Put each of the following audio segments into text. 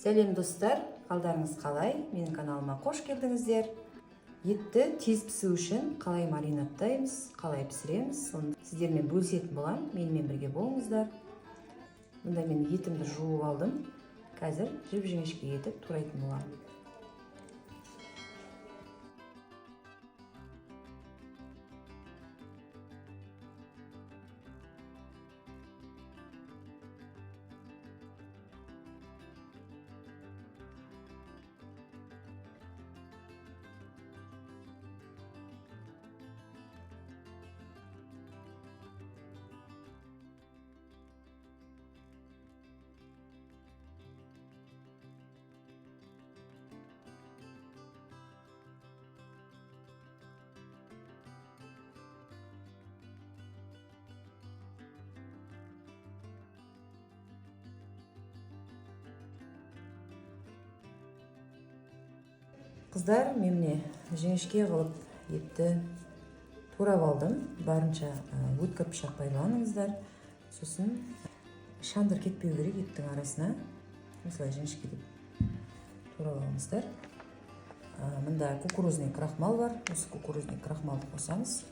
Сәлем, достар! Қалдарыңыз қалай? Менің каналыма қош келдіңіздер. Етті тез пісу үшін қалай маринадтаймыз, қалай пісіреміз, соны сіздермен бөлісетін боламын. Менімен бірге болыңыздар. Мында мен етімді жуып алдым. Қазір жіп жіңішке етіп турайтын боламын. Қыздар, мен міне жіңішке қылып етті турап алдым. Барынша өткір пышақ пайдаланыңыздар. Сосын шандыр кетпеу керек еттің арасына. Осылай жіңішкелеп турап алыңыздар. Мында кукурузный крахмал бар. Осы кукурузный крахмалды қосамыз.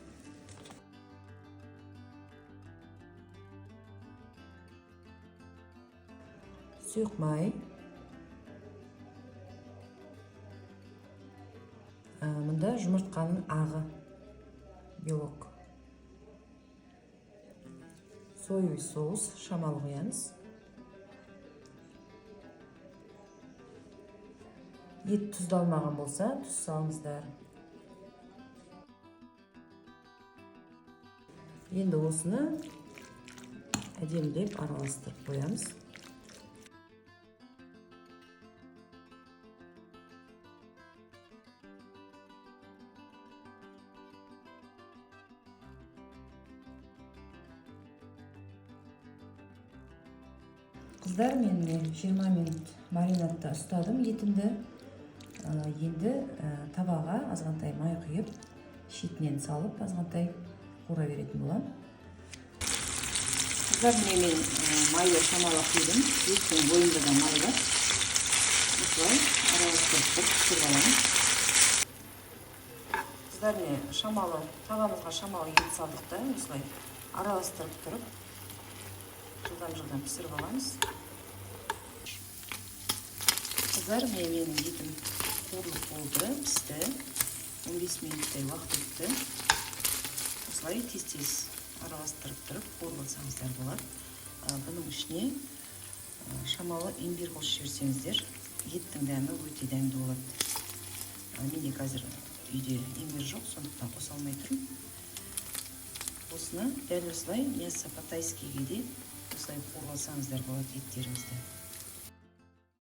Сұйық май. Мында жұмыртқаның ағы, белок. Соевый соус шамалы құямыз. Ет тұздалмаған болса, тұз салыңыздар. Енді осыны әдемілеп араластырып қоямыз. Қыздар, мен міне 20 минут маринадта ұстадым етімді. Енді табаға азғантай май құйып, шетінен салып азғантай қуыра беретін боламын. Қыздар, міне мен майды шамалы құйдым. Еттің бойында да май бар. Осылай араластырып тұрып пісіріп аламын. Қыздар, міне шамалы табамызға шамалы ет салдық та, осылай араластырып тұрып жылдам-жылдам пісіріп аламыз. Қыздар, міне менің етім қуырылып болды, пісті. 15 минуттай уақыт өтті. Осылай тез-тез араластырып тұрып қуырып алсаңыздар болады. Бұның ішіне шамалы имбирь қосып жіберсеңіздер, еттің дәмі өте дәмді болады. Менде қазір үйде имбирь жоқ, сондықтан қоса алмай тұрмын. Осыны дәл осылай мясо по-тайскиге де осылай қуырып алсаңыздар болады еттеріңізді.